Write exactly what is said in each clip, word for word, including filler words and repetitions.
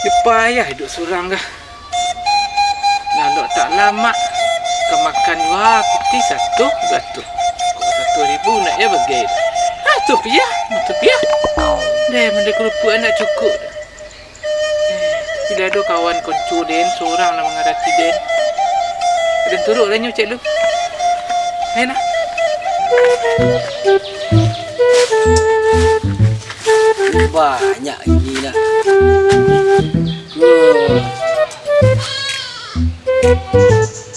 Yo payah iduik surang ko. Nan dok tak lamak, ka makan juo pitih satu, dua ratuih. Kok satu ribu nak yo bagai. Ah, tu piah, tu piah. Deh, mandeh karupuak nak cukuik. Eh, tapi lah ado kawan konco den, surang nan mangarati den. Aden turuik lah nyo cek lu. Ayo nah. Banyak ini nak.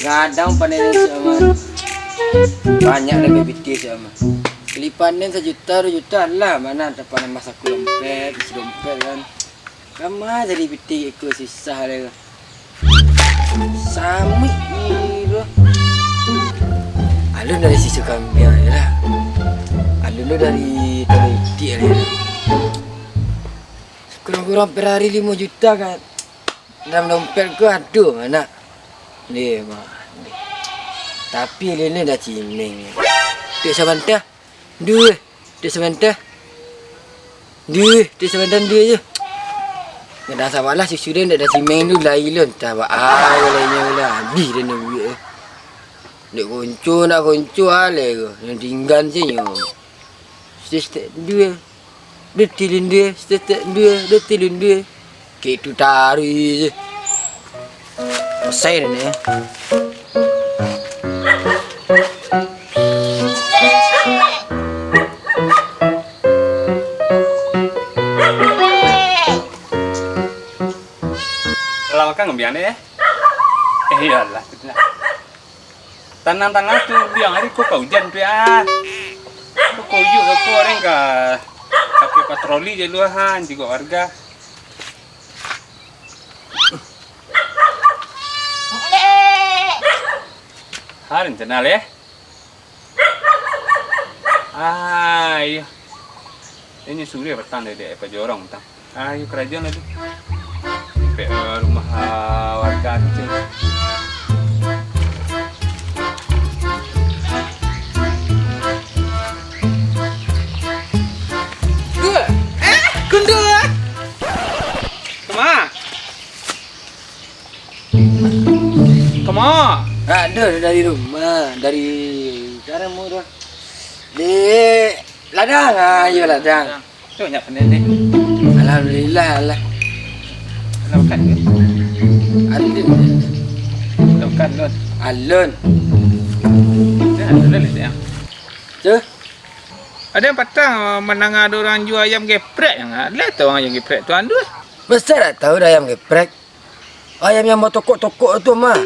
Gadang panen ni, Mak. Banyak dapek pitih, Mak. Kali panen sajuta, duo juta lah, ma nan tapanen mah saku dompet, isi dompet kan. Kama jadi pitih iko susah lai ko. Samik ni doh. Alun dari susu kambiang je lah. Alun tu dari talua itik lai lah. Kurang-kurang per hari limo juta kan. Dalam dompet ko ado, anak. Deh, mah. Tapi alun dah cimeng. Dek sabanta. Duh, dek sabanta. Duh, dek sabanta duh je. Kadang sabalah susu den dek dah cimeng tu lai lo, antah baa lai nyo lah. Abih den duit tu. Dek konco nak konco alai ko. Nan tinggan se nyo. Sestek duh. Deh tilin deh, setek deh, deh tilin deh. Kek tu taruih je. Pasai dah ni, eh. Lah makan ngambiang deh, eh. Eh, iyolah, tu lah. Tanang-tanang tu, biang ari ko ka ujan tu, ah. Ko koyok ka ko, orang ka sampai patroli je lu, ha, jigok warga. Ha, rencana leh. Ah, iyo. Inyo suri patang dari dek pajorong patang. Ayo, karajo lah tu. Sampai, eh, rumah, ah, warga kecil. Dua. Eh, kundur. Kama? Kama? Ado dari rumah, dari, dari mana tu? Di ladang, ah, iyo ladang. Tu banyak panen ni. Alhamdulillah, alah. Alah makan ke? Alun. Alah makan, Lun. Alun. Dah, alun lah, sayang. Tu? Ado nan patang, ah, mandanga ado urang jua ayam geprek, yang lah tahu ayam geprek tu andu. Masa tak tahu dah ayam geprek? Ayam yang batokok-tokok tu mah.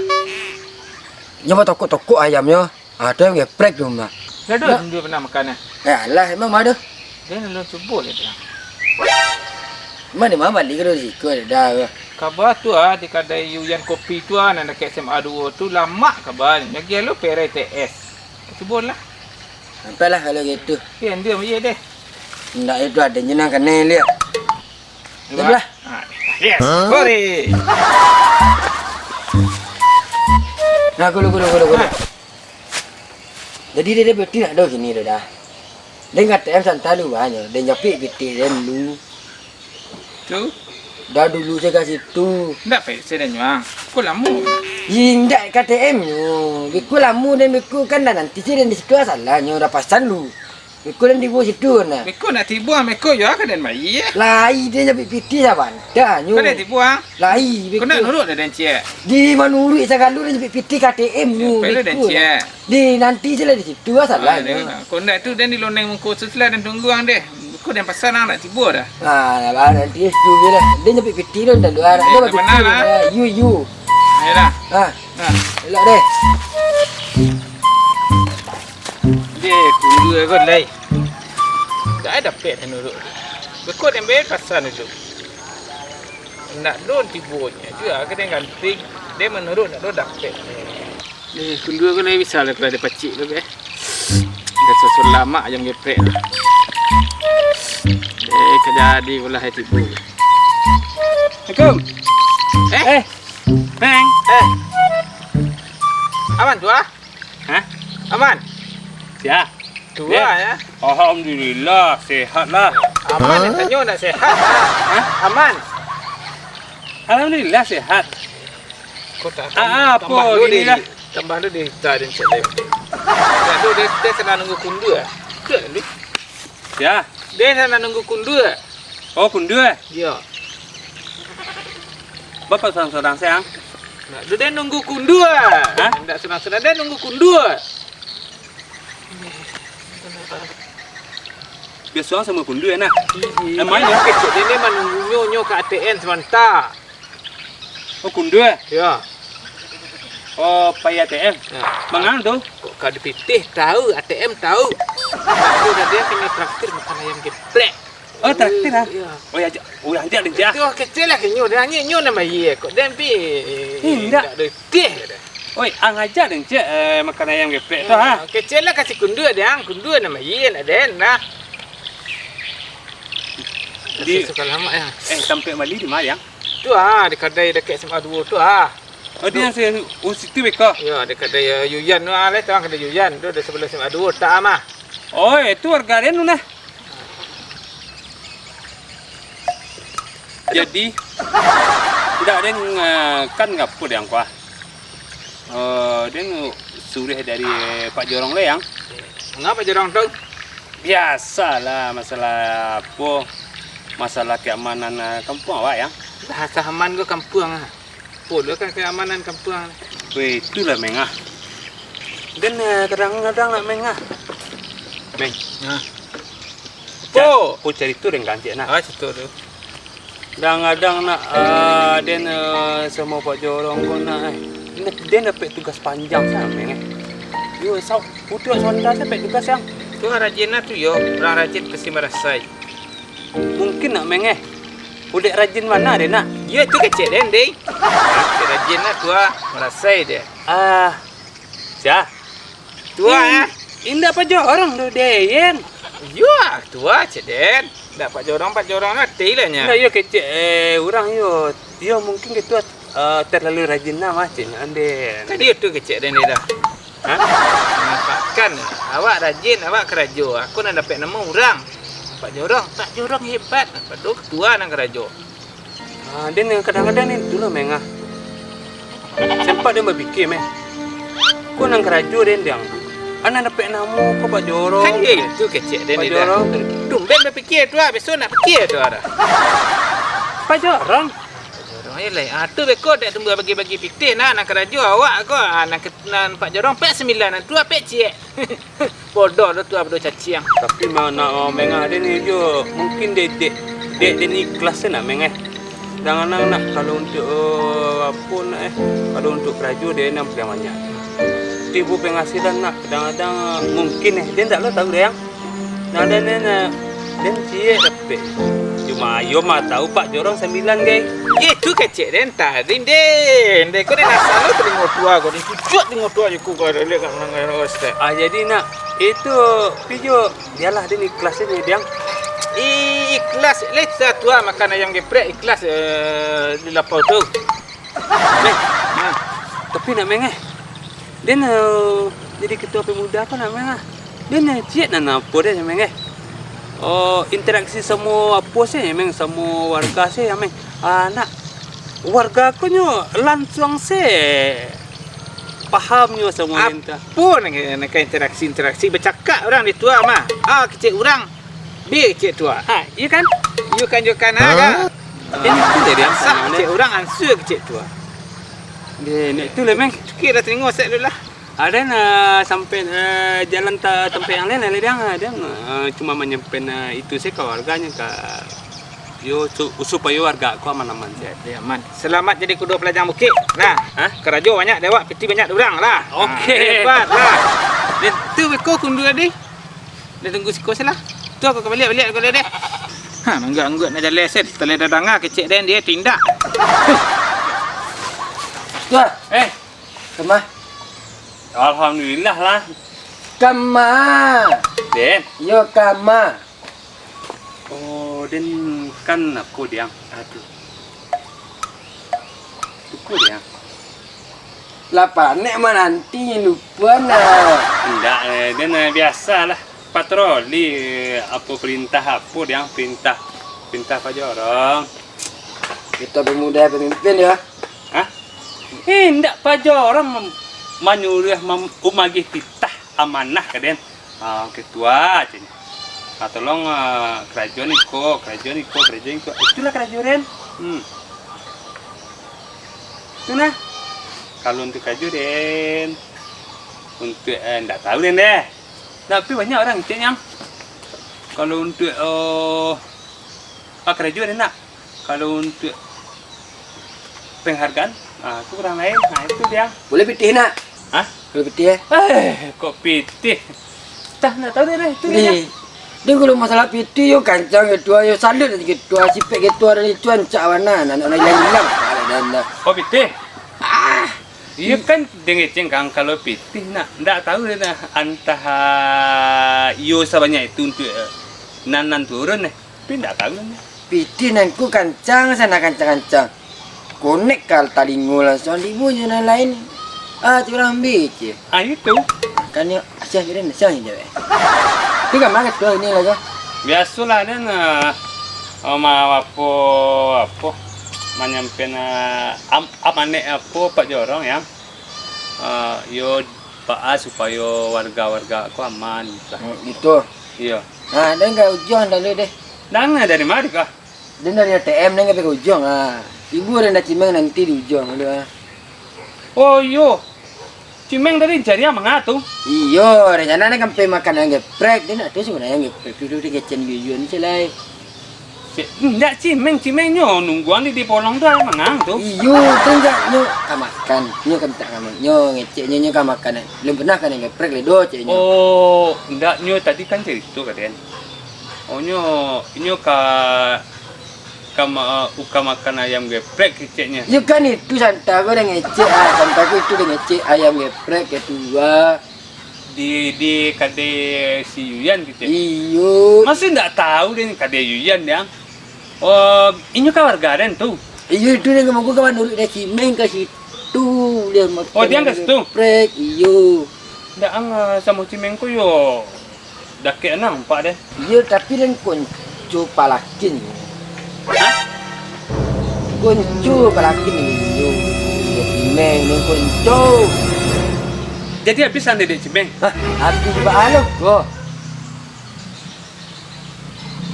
Yang batokok-tokok ayamnyo. Ah, tu ayam geprek tu mah. Dah tu, nah. Dia pernah makan, eh? Eh, alah, emang mana? Dia lalu cubo je dia. Mana mah balik ke dari situ ada dah. Kaba tu ah, di kadai Yuyan Kopi tu ah, nan dekat S M A dua tu, lamak kaba. Lagi lalu perai T S. Cubo lah. Sampailah kalau gitu. Okey, anda ye deh. Ndak itu adanya nang kena lihat. Sebelah. Ah, yes. Sorry. Nah, gulu, gulu, gulu, gulu. Ah. Jadi, dia, dia berarti nak ada sini dah, dah. Dia kata M santai lu banyak. Dia japik pitih dia dulu. Tu? Dah dulu saya kat situ. Ndak pek saya dah nyuang. Kau lama. Ih, ndak K T M nyo. Beko lama dan beko kan dah nanti saya dan di situ salah nyo dah pasan lu. Beko dan tibo situ nah. Beko nak tibo, beko yo ka dan bayi. Lai dia nyabik pitih lah bantah nyo. Kau dah tibo ah? Lai beko. Kau nak nurut dah dan ciek. Di manurut sagalo dia nyabik pitih K T M nyo. Perlu dan ciek. Di nanti je lah di situ lah salah nyo. Kau ndak tu dan di loneng muko setelah dan tunggu ang deh. Kau dan pasal ang nak tibo dah. Ah, lah nanti situ je lah. Dia nyabik pitih tu dah luar. Dia batu mana lah? You, you. Ayolah. Ah. Ah. Elok deh. Deh, kundu ko lai. Dah dapek dah nurut. Beko den ambil pasal dulu. Nak don tibo nyo je, ka den ganti. Den manurut nak don dapek. Deh, kundu ko lai bisa lah kalau ada pacik tu, eh. Dah susun lamak ayam geprek lah. Eh, ka jadi ulah tibo. Assalamualaikum. Eh? Eh. Peng. Eh. Aman tu ah? Hah? Aman? Siap. Tua ya? Alhamdulillah, sehat lah. Aman, tanyo nak sehat. Hah? Aman. Alhamdulillah sehat. Kok tak Ah, ah, tambah apo lu gini di, lah. Tambah lu di hita den cek den. Dak tu, dia, dia sadang nunggu kundu ah. Dak lu. Ya. Dia sadang nunggu kundu ah. Oh, kundu eh? Iya. Bapak sorang-sorang siang. Nah, tu dia nunggu kundu ah. Hah? Ndak sorang-sorang, dia nunggu kundu ah. Biaso ang samo kundu eh, nah. Iya. Emang iya? Kecek dia ni manunggunyo, nyo ka A T M samanta. Oh, kundu eh? Ya. Oh, pai A T M. Ya. Mangan tu? Kok ka dipitih tahu, A T M tahu. Aku dah dia kena traktir makan ayam geprek. Oh, traktir ah. Iya. Oh, ya, ja-, oh, ya, ajak den, ja. Itu kecek lah kenyo, dah nyo, nyo nan bayie kok. Den pi. Indak. Indak ada teh dah. Oi, ang ajak den, cek, eh, makan ayam geprek tu, ha? Kecek lah kasih kundu, den, kundu nan bayie nak den, nah. Di Suka lama ya. Eh, tampek bali di mana, yang? Tu ah, di kadai dekat S M A dua tu ah. Oh, dia yang saya, oh, situ beko. Ya, di kadai, ya, Yuyan tu ah, lah, tu ah, kadai Yuyan tu, di sebelah S M A dua tak ah, mah. Oh, itu warga den tu nah. Jadi, indak den, eh, kan ngapo den ko ah. Eh, den suruah dari Pak Jorong lah, yang. Manga Pak Jorong tu? Biasalah, masalah apo, masalah keamanan, eh, kampuang awak, yang. Bahasa aman ko kampuang ah. Apo lo kan keamanan kampuang. Weh, itulah, Meng, ah. Den, eh, kadang-kadang nak, Meng, ah. Meng. Ha. Ca-, Oh. Ko carito den ka den, nah. Ah, carito tu. Kadang-kadang nak, eh, den, eh, samo Pak Jorong ko nak, eh. Den, den dapek tugas panjang sajo, Meng, eh. Yo, sa-, putuak sonda sajo dapek tugas, yang. Tu rajin lah tu, yo. Urang rajin pasti marasai. Mungkin nak, Meng, eh. Udek rajin bana den, nak. Yo, tu kecek den, deh. Dek rajin lah tu ah, marasai deh. Ah, sia? Tu ah, In-, eh. Indak Pak Jorong tu, den. Yo, tu ah, cek den. Indak Pak Jorong, Pak Jorong lah, teh lah nya. Indak, yo kecek, eh, urang yo. Yo, mungkin gitu, eh, terlalu rajin lah, mah, cek den. Tadi tu kecek den dah. Ha? Manfaatkan. Awak rajin, awak karajo. Aku nan dapek namo urang. Pak Jorong, Pak Jorong hebat. Padahal ketua nan karajo. Ah, den kadang-kadang ni itulah, Meng, ah. Sempat den bapikia, Meng. Ko nan karajo den, Diang. Anak dapek namo ko Pak Jorong. Kan iyo itu kecek den Pak ni dah. Jorong. Tumben bapikia tu ah, biaso nak pikia tu ah dah. Pak Jorong. Jorong ayo lai. Ah, tu beko dek tumbuah bagi-bagi pitih nah, nan karajo awak ko, ah, nan ke-, nan Pak Jorong pek sambilan, nan tu pek ciek. Bodoh tu, tu bodoh caciang. Tapi ma-, nak, oh, mangah den ni jo, mungkin dek, dek, dek den ikhlas nak mangah. Kadang-kadang nak, kalau untuk, eh, apo nak, eh, kalau untuk karajo den nan paliang banyak. Tibo pangasilan nak, kadang-kadang mungkin, eh, den tak lo tahu, Dang. Nah, den, den, eh, den ciek dapek. Cuma ayo mah tahu Pak Jorong sambilan, gai. Ye, tu kecek den, tah, den, den. Den, ko den asal lo telingo tua ko, den cucuk telingo tua je ko, ko liek kat mana, mana, mana, step. Ah, jadi nak, itu, pi jo, bialah den ikhlas aja, Dang. I-, ikhlas, leh, tua makan ayam geprek, ikhlas, eh, di lapau tu. Meh, nah, tapi nak mangah. Den, eh, jadi ketua pemuda ko nak mangah. Den, eh, ciek nan apo den mangah. Oh, interaksi samo apo se, Meng, samo warga se, Meng. Ah, nak warga ko nyo lansuang se paham nyo samo den tu. Apo nan, nan ka interaksi-interaksi, bacakak urang di tua mah. Ah, kecek urang. Bia kecek tua. Ha, iyo kan? Iyo kan, iyo kan, ha, kan? Jadi itu lah dia. Ansak kecek urang, ansua kecek tua. Dia nak itu lah, Meng. Cukuik lah telingo sek dulu lah. Ada nak sampai, eh, jalan ta-, tempat yang lain lah, Dang. Dang, eh, cuma manyampai, eh, itu saja ka warganyo, ka, yo, su-, supayo warga ko aman-aman saja. Ya, aman. Selamat jadi kudo pelajang bukik. Nah, hah? Karajo banyak dek awak, piti banyak dek urang lah. Oke. Ha, hebat lah. Itu beko kundu tadi. Dah tunggu siko se lah. Tu aku ka baliak, baliak aku deh. Ha, mangguak-ngguak nak jaleh se, taleh dah danga kecek den, dia tindak. Tuah, eh, kama? Alhamdulillah lah. Kama? Den. Yo, kama? Oh, den kan aku, Diang. Aduh. Tuku, Diang. Lah panek mananti, lupo nah. Indak, eh, den, eh, biasalah. Patroli, apo perintah apo, Diang? Perintah, perintah Pak Jorong. Kita pemuda pemimpin, ya. Hah? Eh, indak, Pak Jorong mem-, manyuruah mem-, umagih titah amanah ka den. Ah, ketua, caknyo. Ah, tolong, ah, karajo ni ko, karajo ni ko, karajo ni ko. Itulah karajo den. Hmm. Itu nah. Kalau untuk karajo den, untuk, eh, ndak tahu den deh. Tapi banyak urang cek nyang. Kalau untuk, oh, ah, karajo den nak. Kalau untuk penghargaan, ah, tu urang lain. Nah, itu dia. Buliah pitih nak? Hah? Buliah pitih, eh? Eh, kok pitih? Dah, ndak tahu deh, deh. Itu dia. Ni, dia kalau masalah pitih, yo kancang ketua, yo salut aja ketua, sipek ketua dari tuan cak warna, anak-anak hilang-hilang. Alah, dah, dah. Oh, pitih? Ah. Iyo kan, dengeceng kang, kalau pitih nak, ndak tahu deh nah, antah iyo sabanyak itu untuk, eh, nan, nan turun deh. Tapi ndak tahu kan. Pitih nan ko kancang, sana kancang-kancang. Konek ka talingo langsuang, tibo jo nan lain. Ah, tu urang ambiak je. Ah, itu. Makannyo, asiang je den, asiang je jawek. Tapi ka ma ketua iko lah ko? Biasolah den, ah, ma-, apo, apo, manyampean, ah, am-, amanek apo Pak Jorong, ya. Ah, yo, baa supayo warga-warga ko aman, lah. Hmm, itu. Iyo. Nah, den ka ujuang dulu deh. Danga dari ma kah? Den dari A T M, den ka pai ka ujuang, ah. Tibo den Cimeng nanti di ujuang tu, ah. Oh, iyo. Cimeng tadi cari manga tu? Iyo, rencana den ka pai makan ayam geprek. Den ndak tahu siko ayam geprek tu, tu den kecekan iyo-iyo ni, Celai. Cek, ndak Cimeng, Cimeng nyo nungguan di, di polong tu, ayam mangang tu. Iyo, tu ndak nyo ka makan. Nyo ka mintak ka makan. Nyo ngecek nyo, nyo ka makan. Belum pernah kan ayam geprek lai doh, cek nyo. Oh, ndak, nyo tadi kan carito ka den. Oh, nyo, inyo ka, ka ma-, uka makan ayam geprek, keceknyo. Yo kan itu santa ko den ngecek, ah, santa ko itu den ngecek ayam geprek ketua. Di, di kadai si Yuyan kecek. Iyo. Masa ndak tahu den kadai Yuyan, Diang? Oh, inyo ka warga den tu? Iyo, itu den ka mangko ka manuruik dari Cimeng ka situ, lian makan. Oh, Diang ka situ? Geprek, iyo. Ndak ang, ah, samo Cimeng ko yo dakek nampak deh. Iyo, tapi den konco palakin. Hah? Konco palakin iyo. Iyo, Cimeng den konco. Jadi abih sande dek Cimeng? Hah, abih baa lo ko.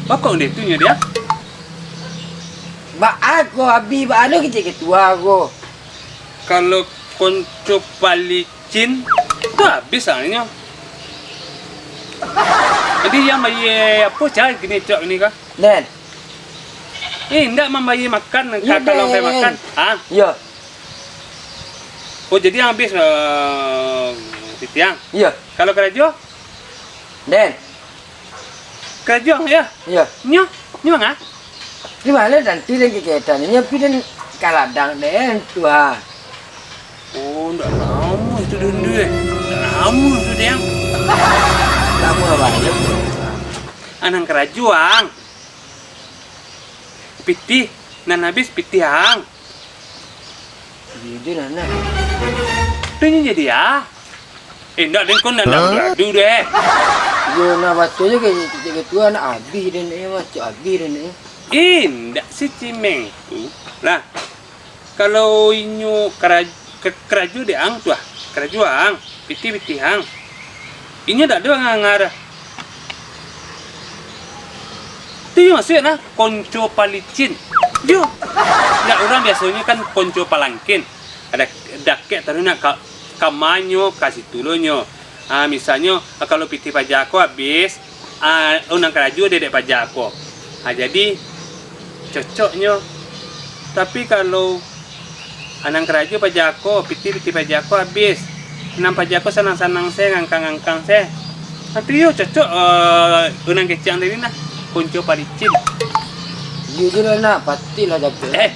Baa kok ndak itu nyo, Diang? Baa ko abih baa lo kecek ketua ko. Kalau konco palicin, tu abih sanyo. Jadi yang bayie apo caro kini cok ini kah? Den. Eh, ndak mambayie makan ka, iyo, kalau den. Pai makan. Ah. Iyo. Oh, jadi yang abih, eh, titiang. Iyo. Kalau karajo? Den. Karajo, yo? Iyo. Nyo, nyo manga? Di ma nanti den kegiatan? Nyo pi den ka ladang den tu, ha. Oh, ndak lamo itu, Dun, deh. Ndak lamo itu, Diang. Lamo apo, yo? Anang karajo, ang. Pitih, nan abih pitih, ang. Iyo, Dun, anak. Tu nyo jadi, ah. Eh, ndak, den, kau ndak, ndak beradu deh. Iyo, nah, batua jo kecek ketua, nak abih den, eh, macam abih den, eh. Eh, ndak si Cimeng tu. Lah, kalau inyo karaj-, ka-, karajo dek ang tu ah, karajo ang, pitih-pitih ang. Inyo ndak ado nganga doh. Tu yo masuak nah, konco palicin. Yo. Ndak, urang biasonyo kan konco palangkin. Ado dakek taruih nak ka, ka manyo, ka situ lo nyo. Ah, misalnyo, ah, kalau pitih paja ko abih, ah, unang karajo dek, dek paja ko. Ah, jadi, cocoknyo. Tapi kalau anang karajo paja ko, pitih, pitih paja ko abih, nan paja ko sanang-sanang se, ngangkang-ngangkang se. Tapi yo cocok, eh, unang kecek ang tadi nah, konco palicin. Iyo juo lah, nak, pasti lah cocok. Eh,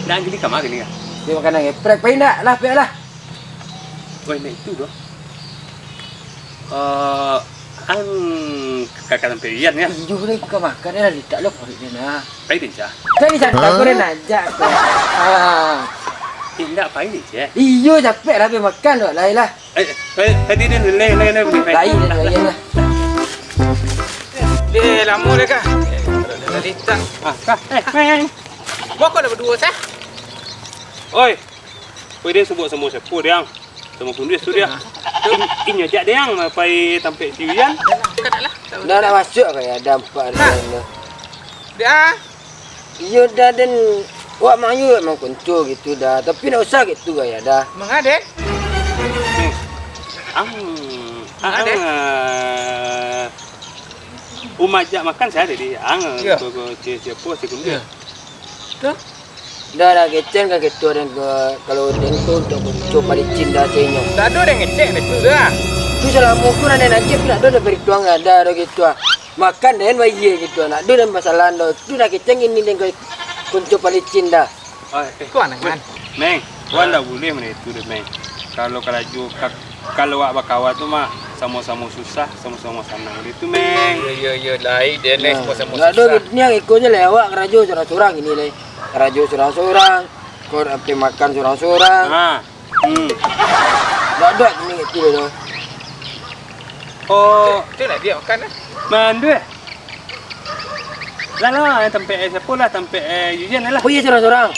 ndak, gini ka ma gini ka? Pai makan nang geprek, pai ndak? Lah, pai lah. Weh, ndak itu doh. Eh, ang ka, ka sampai Ian, yo? Iyo, lah, ka makan, lah, litak lo paruik den, nah. Pai den, Cah. Tadi santai ko den ajak ko. Ah. Eh, ndak, pai den, Cah. Iyo, capek lah, pai makan lo, lah, lah. Eh, eh, tadi den, lai, lai, lai, lai. Pai den, pai lah. Eh, lamo lai kah? Tadi tak. Ah, kah? Eh, Meng. Boko lah baduo sah. Oi. Oi, den sabuik samo siapo, Diang? Samo Kunduis tu, Diang. In-, inyo jak, Diang, pai tampek si Uyan. Dah nak masuak ka yo, dah nampak. Dah. Iyo dah, den. Wak manyu memang konco gitu dah. Tapi nak usah gitu gaya dah. Manga, Den? Hmm. Ang, Manga, ang, Den? Eh, umah jak makan saya tadi. Ang, Iyo. ko, ko, si, siapo, si Kunduis. Iyo. Tu? Dah lah, kecen kan gitu, den, ke, kalau den tu untuk konco palicin dah, si inyo. Tak ado den ngecek den tu dah. Tu salamo ko nan den ngecek tu, tak ado den perituangan dah, dah gitu ah. Makan den bayia gitu, nak ado den masalah dah. Tu dah kecen ini den ke konco palicin dah. Oi, eh, Ko aneh, weh, Man. Meng, wak ndak buliah mano itu deh, Meng. Kalau karajo ka-, kalau wak bakawan tu mah, samo-samo susah, samo-samo sanang deh tu, Meng. Iyo, iyo, iyo, lai, den lai Nah, samo-samo ndak ado susah. Ni yang iko je lah, awak karajo surang-surang ini lai. Karajo surang-surang, kau sampai makan surang-surang. Ha. Hmm. Ndak ado ni itu dah. Oh. Tu, tu nak dia makan lah. Mandu eh? Lah, lah, tampek, eh, siapo lah, tampek, eh, Yuyan lah. Oh, iyo, surang-surang.